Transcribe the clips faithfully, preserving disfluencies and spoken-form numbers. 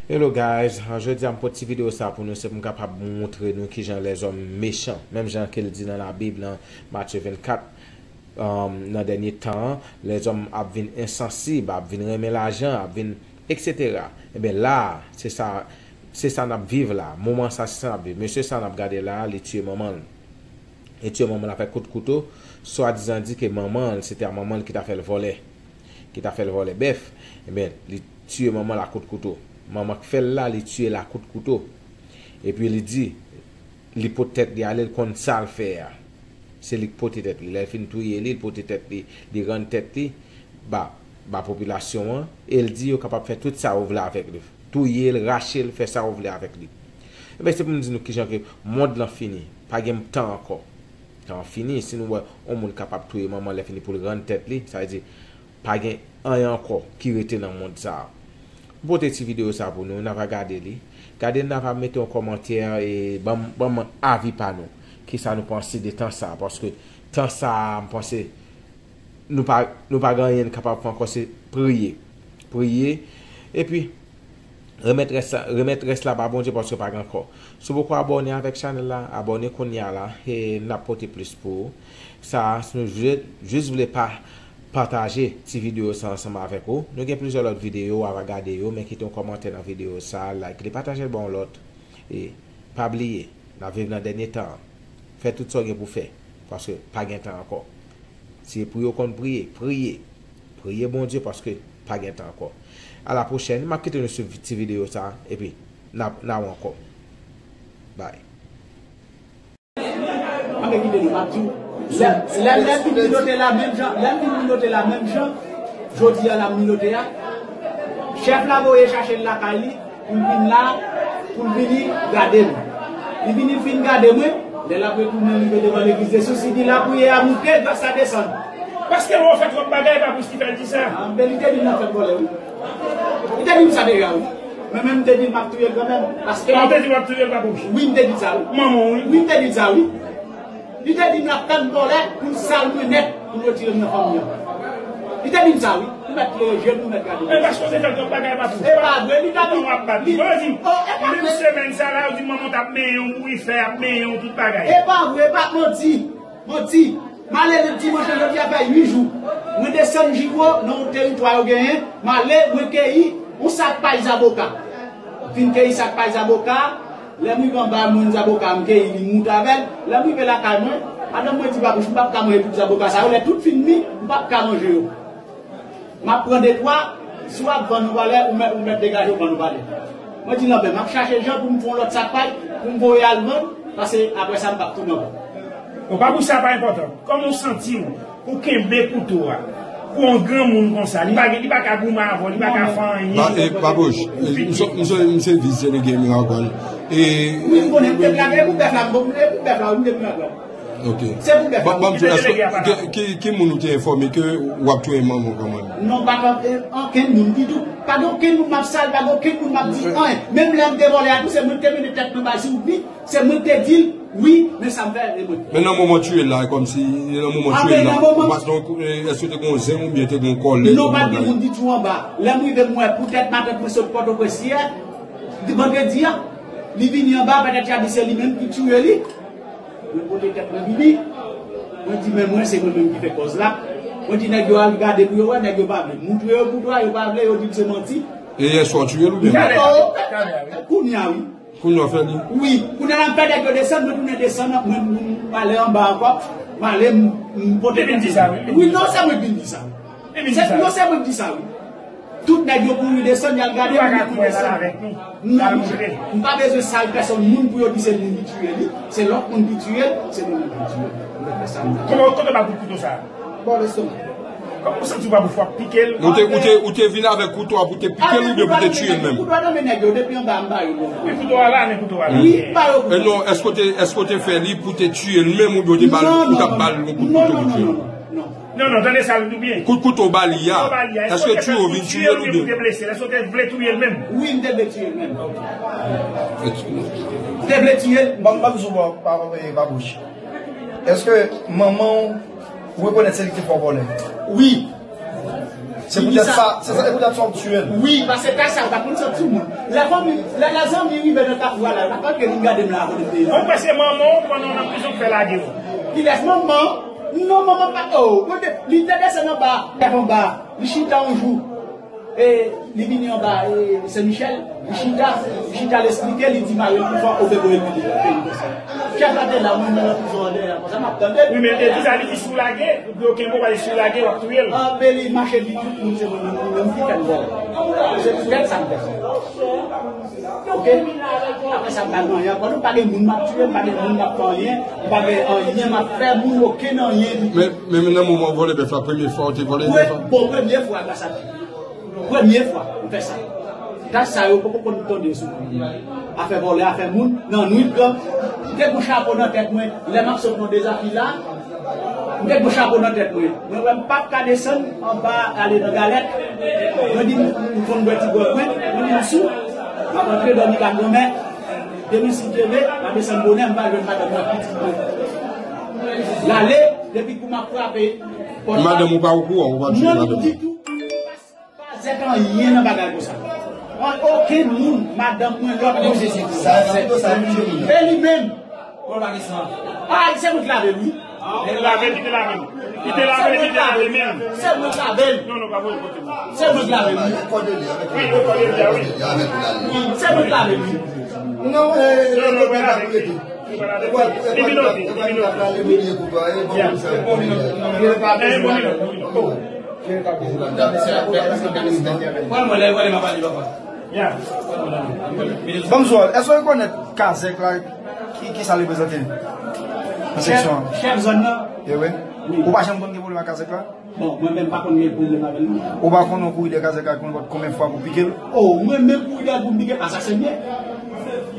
Hello guys, jodi a m pote ti videyo sa pou nou, se pou m kapab moutre nou kijan lèzòm mechan, menm jan ke l di nan Labib, nan Matye vennkat, um, nan dènye tan an, lèzòm ap vin ensansib, ap vin renmen lajan, ap vin, et cetera. Ebyen la, se sa, se sa n ap viv la. Moman sa, se sa n ap viv. Mesye sa n ap gade la, li tiye manman l. Li tiye manman l avèk kout kouto, swadizan di ke manman l, se te a manman l ki ta fè l vòlè, ki ta fè l vòlè bèf. Ebyen, li tiye manman l a kout kouto. Manman k fè l la, li tiye l a kout kouto. Epi li di, li pote tèt li ale, l konn sa l fè a. Se li k pote tèt li. Lè l fin touye li, l pote tèt li, li rann tèt li ba, ba popilasyon an, e l di yo kapab fè tout sa yo vle avèk li. Touye l, rache l, fè sa yo vle avèk li. Ebyen, se pou m di nou kijan ke mond lan fini. Pa gen tan ankò. Tan an fini, si nou wè yon moun kapab touye manman lè fini pou l rann tèt li, sa vle di, pa gen anyen ankò ki rete nan mond sa a. M pote ti videyo sa pou nou, n a va gade li. Gade, n a va mete yon kòmantè e ban m, ban m avi pa nou. Kisa nou panse de tan sa a? Paske tan sa a, m panse, nou pa, nou pa gen anyen n kapab fè ankò, se priye. Priye. Epi, remèt rès la, remèt rès la ba Bondye paske pa gen ankò. Si w poko abòne avèk chanèl la, abòne kounye a la, e n ap pote plis pou ou. Sa, si nou jis, jis vle pa, pataje ti videyo sa ansanm avèk ou. Nou gen plizyè lòt videyo, w a va gade yo, men kite yon kòmantè nan videyo sa, like li, pataje l ba yon lòt. E pa bliye, n ap viv nan dènye tan an. Fè tout sa w gen pou fè, paske pa gen tan ankò. Si se priye w konn priye, priye. Priye Bondye paske pa gen tan ankò. A la pwochèn, m ap kite nou sou ti videyo sa, epi n a, n a wè ankò. Bye. Mwen gen kite nou, m ap di w. Lè, lè, lè m vin minote la menm jan, lè m vin minote la menm jan, jodi a la m minote a. Chèf la voye chache l lakay li, pou l vin la, pou l vini gade m. Li vini, l fin gade mwen, lè l ap retounen, li rive devan legliz de Sosi, di lapriyè a moute, gras la desann. Paske w fè twòp bagay, pa plis ki fè l di sa. A, men li te di m nan fè m vòlè, wi. Li te di m sa deja, wi. Mwen menm, m te di l m ap touye l kanmenm. Paske... A, w te di w ap touye l, pa plis. Wi, m te di l sa, wi. Manman w, wi. Wi, m te di l sa, wi. Li te di m l ap fè m vòlè pou l sal mwen nèt, pou l retire m nan fanmi an. Li te di m sa, wi. Ou mèt leve je w, ou mèt gade. E paske w te fè l twòp bagay, pa plis. E pa vre, li te di... Manman w ap bat li. Bon, yo di m, oh, e pa vre. Menm semèn sa la, yo di manman w t ap benyen w, bourifè, ap benyen w, tout bagay. E pa vre, e pa manti. Manti. M ale nan dimanch lan, jodi a fè uit jou. Mwen desann Jiwo, nan yon teritwa yo genyen. M ale, mwen keyi yon sak pay zaboka. Fin keyi sak pay zaboka, lè m rive anba, m jwenn zaboka, m keyi li, m moute avè l. Lè m rive lakay mwen, madanm mwen di, "Babouch, m p ap ka manje tout zaboka sa yo, lè tout fin mi, m p ap ka manje yo." M ap pran de twa, si w ap vann yon valè, ou mèt, ou mèt degaje w vann yon valè. Mwen di, "Lanbè, m ap chache jan pou m fè yon lòt sak pay, pou m voye al vann, paske apre sa, m p ap tounen ankò." Bon, pa pou sa pa enpòtan. Kòman w santi w pou kenbe kouto a pou yon granmoun konsa? Li pa gen, li pa ka goumen avè w, li pa ka fè anyen. Ba, e, Babouch, ou e, piti. M se, m se, m se vis delege Miragwàn. E, wi, m konnen, m te plake pou bèf la, m bon, e pou bèf la, wi, m te Miragwàn. Ok. Se pou bèf la. Bon, bon, ki te delege a pa la? Ki, ki, ki moun ou te enfòme ke w ap touye manman w kanmenm? Non, pa t, e, okenn moun ditou. Pa gen okenn moun m ap sal, pa gen okenn moun m ap di anyen. Menm lè m te vòlè a tou, se mwen ki te mennen tèt mwen bay sou li, se mwen ki te di l, wi, men sa m fè, e mwen. Men nan moman w tiye l la, e kòmsi, nan moman w tiye l la, ou pa t nan, e, èske w te gen yon zen oubyen te gen yon kòlèg? Non, pa t gen moun ditou anba. Lè m rive, m wè poutèt matant mwen sot Pòtoprens yè, di vandredi a, li vini anba, petèt y a di se li menm ki tiye li. Mwen pote tèt mwen vini. Mwen di, "Men mwen, se mwen menm ki fè kòz la." Mwen di nèg yo al gade pou yo wè, nèg yo pa vle. Moutre yo kouto a, yo pa vle, yo di m se manti. E yè swa w tiye l oubyen? Talè a, wi. Kounye a, wi. Kounye a w fè li? Wi. Kounye a la m fè nèg yo desann, mwen tounen desann, mwen, mwen, mwen ale anba ankò. Mwen ale, m, m pote tèt mwen. Ou te vin di sa, wi. Wi, non, se mwen ki vin di sa, wi. Se, non, se mwen ki di sa, wi. Tout nèg yo kouri desann, y al gade moun ki desann. Non, m pa bezwen sal pèsonn moun pou yo di se moun ki tiye li. Se lòt moun ki tiye l, se moun ki tiye l. M te fè sa, m te... Kòman, kòman w bat kouto sa a? Bò lestomak. Kòman w santi w pa pou fwa pike l? Ou te, ou te, ou te vin avèk kouto a pou te pike l oubyen pou te tiye l menm? Kouto a nan men nèg yo, depi anba a m ba yo l. Men kouto a la, men kouto a la. Wi, m ba yo kouto. E non, èske w te, èske w te fè li pou te tiye l menm oubyen w te ba l, ou t ap ba l yon kout kouto pou tiye l? Non, non, non, non, non. Non, non, tande sa, li di w byen. Kout kouto w ba li a, èske w tiye w vin tiye l oubyen? Ou te blese l, èske w te vle touye l menm? Wi, m te vle tiye l menm. M te vle tiye l. Ban m, ban m di w, pa, pa, pa bouch. Èske manman w, ou rekonèt se li ki te fè w vòlè? Wi. Se poutèt sa, se sa, se poutèt sa w tiye l. Wi, paske kay sa yo pa konn sot sou moun. Lè fanmi, lè, lè zanmi rive nan Kafou a la, yo pa konn ke vin gade m la avè l peyi. Ou kwè se manman w pandan w nan prizon k fè lage w? Kilès manman? Non, manman pa, oh, kote, li te desann anba, lève anba, li chita yon jou. E li vini anba, e, Sen Michèl, li chita, li chita, l esplike, li di mari l pou fò obe voye l kite peyi konsa. Chèf la te la, mwen menm nan prizon an dèyè, konsa m ap tande l. Wi, men e di sa, li di si w lage, ou byen okenn bò, si w lage, w ap touye l. Anben, li mache di tout moun se mwen menm, mwen menm ki fè l vòlè. Se poutèt sa m fè sa. Ok. Apre sa, m pa gen anyen ankò. Nou pa gen moun m ap tiye, m pa gen moun m ap fè anyen, m pa gen anyen m ap fè moun okenn anyen ditou. Men, men nan moman w vòlè bèf la, premye fwa w te vòlè bèf la? Bon, premye fwa, gras a Dye. Premye fwa m fè sa. Tach sa yo poko konn tonbe sou mwen. Afè vòlè, afè moun, nan nwit lan, m te gon chapo nan tèt mwen, lè m ap sot nan Dezafil la, m te gon chapo nan tèt mwen. Mwen wè m p ap ka desann anba ale nan Galèt. Mwen di m, m konn bwè ti gwòg mwen, mwen di m sou, m ap antre dòmi ka granmè. Demen si Dye vle, m a desann bonè, m va jwenn madanm mwen ak pitit mwen. L ale, depi kou m ap frape pòt la. Madanm ou pa okouran, ou pa di madanm ou? Non, ditou. Pa zèt anyen nan bagay konsa. An okenn moun, madanm mwen, lòt moun. Sa, sa, sa, sa, e li menm. Bon, pa gen san. Ah, se mwen ki lave l, wi. Li lave l, li te lave l. Li te lave l, li te lave l menm. Se mwen ki lave l. Non, non, pa vre, kote. Se mwen ki lave l, wi. Wi, li kòde li a, wi. Wi, se mwen ki lave l, wi. Non, e, non, non, e, pa lave. Li vin oti, li vin oti. Ya. E, bon, bon, bon. Bonjou, èske w rekonèt Kazèk la, ki, ki sa l reprezante nan seksyon an? Chèf, chèf zòn nan? E wi. Wi. Ou pa janm konn gen pwoblèm ak Kazèk la? Bon, mwen menm pa konn gen pwoblèm avè l, non. Ou pa konn yon kouri dèyè Kazèk la konn konbyen fwa pou pike l? Oh, mwen menm kouri dèyè l pou m pike l, asasen m ye.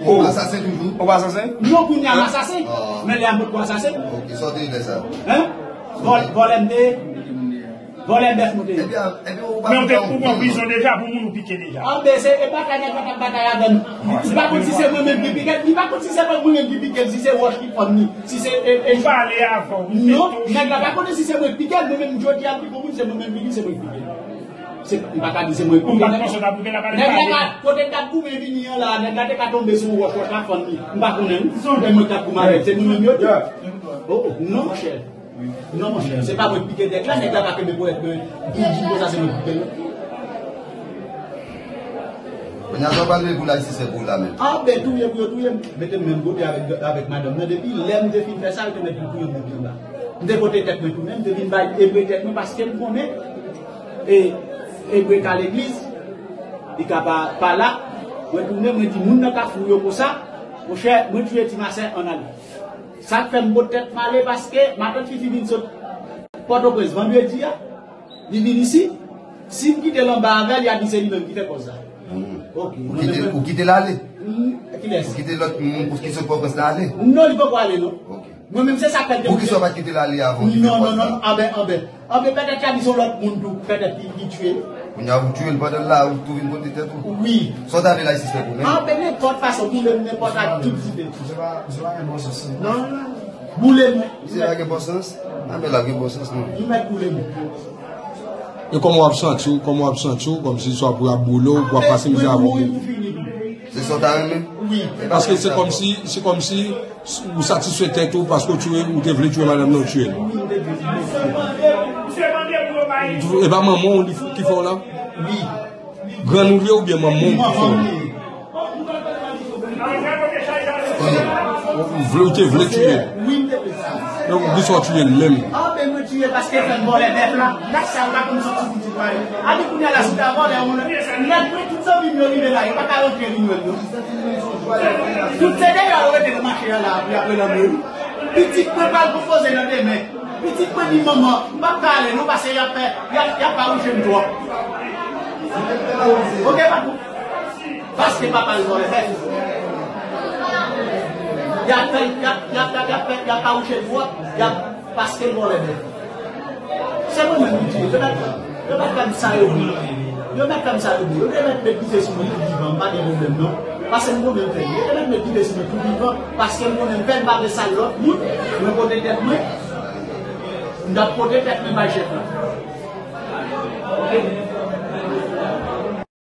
Oh. Asasen toujou? Ou pa asasen? Non, kounye a m asasen. Ah. Men lè a m potko asasen. Ok, sa w te ye lè sa? Hein? Vòl-, vòlè m te ye. Vòlè bèf nou te ye. Ebyen, ebyen, ou pa... Men ou te, ou pran prizon deja pou moun ou pike deja. Anben, se, e batay nèg la t ap batay avè m. Li pa konn si se mwen menm ki pike l, li pa konn si se mwen menm ki pike l, si se wòch ki fann li, si se, e, e... Ou pale avè w, li pete w. Non, nèg la pa konnen si se mwen ki pike l, mwen menm jodi a m pi gwo moun, se mwen menm ki di se mwen ki pike l. Se, m pa ka di se mwen ki pike l. Ou pa t panse w t ap rive la, pa t pale. Nèg la ka, kote l t ap goumen vini an la, nèg la te ka tonbe sou yon wòch, wòch la fann li. M pa konnen, wi. Se mwen k t ap goumen avè l, se mwen menm yo di. Oh, oh, non, monchè. Non, monchè, se pa mwen ki pike nèg la, nèg la pa kenbe ponyèt mwen, li di konsa se mwen ki pike l. Kounye a, sa w pral leve pou l al sisè pou w la menm. Anben, touye pou yo touye m. Mete m menm kote avèk, avèk madanm nan. Depi lè m te fin fè sa, yo te mèt vin touye m depi anba. M te pote tèt mwen tounen, m te vin bay Ebre tèt mwen paske m konnen, e, Ebre ka legliz, li ka pa, pa la. Mwen tounen, mwen di moun nan Kafou yo konsa, monchè, mwen touye Ti Masè, ann ale. Sa k fè m pot tèt m ale, paske matant Fifi vin sot Pòtoprens vandredi a, li vin isi. Si m kite l anba avè l, y a di se li menm ki fè kòz la. Hmm. Ok. Ou kite, ou kite l ale? Hmm, kilès? Ou kite lòt moun ki sot Pòtoprens la ale? Non, li poko ale, non. Ok. Mwen menm, se sa k fè m te... Poukisa w pa t kite l ale avan w kite pòt la? Non, non, non, anben, anben. Anben, petèt y a di se yon lòt moun tou, petèt ki, ki tiye l. Kounye a ou tiye l pandan l la, ou tou vin pote tèt ou? Wi. Sa w ta vle la, sisè pou menm? Anben, nenpòt fason, boule m, nenpòt ak tout site. Misye pa, misye pa gen bon sans. Non, non. Boule m. Misye pa gen bon sans? Anben, l ap gen bon sans, non. Li mèt boule m. E kòman w ap santi w, kòman w ap santi w, kòmsi swa pou y ap boule w, pou w ap pase mizè avè w menm? Se sa w ta renmen? Wi. Paske se kòmsi, se kòmsi ou satisfè tèt ou paske w tiye, ou te vle tiye madanm nan, ou tiye l. E pa manman w li, ki fè w la? Wi. Grann ou li ye oubyen manman w ki fè w la? Ou vle, ou te vle tiye l. Donk, poukisa w tiye l menm? Anben, mwen tiye paske fè m vòlè bèf la. Gad sa, m pa konn soti pou di pale. Anben, kounye a la, si w ta vòlè, ou nèg mwen, tout zanmi m yo rive la, yo pa ka rantre vin wè m, non. Tout se deyò yo rete nan mache a la, apre, apre lanmò yo. Pitit mwen pral konpoze nan demen. Pitit mwen di, "Manman, m p ap ka ale non, paske y ap fè, y ap, y ap fawouche m twòp." Ok, patwon? Paske papa l vòlè bèf. Y ap fè, y ap, y ap, y ap, y ap fè, y ap fawouche l twòp. Y ap, paske l vòlè bèf. Se mwen menm ki di, yo mèt, yo mèt fè m sa yo vle. Yo mèt fè m sa yo vle. Yo te mèt met dife sou mwen tou vivan, m pa gen pwoblèm non. Paske m konnen m fè l. Yo te mèt met dife sou mwen tou vivan, paske m konnen m fè l, m pa vle sal lòt moun. Mwen pote tèt mwen, m t ap pote tèt mwen bay chèf la.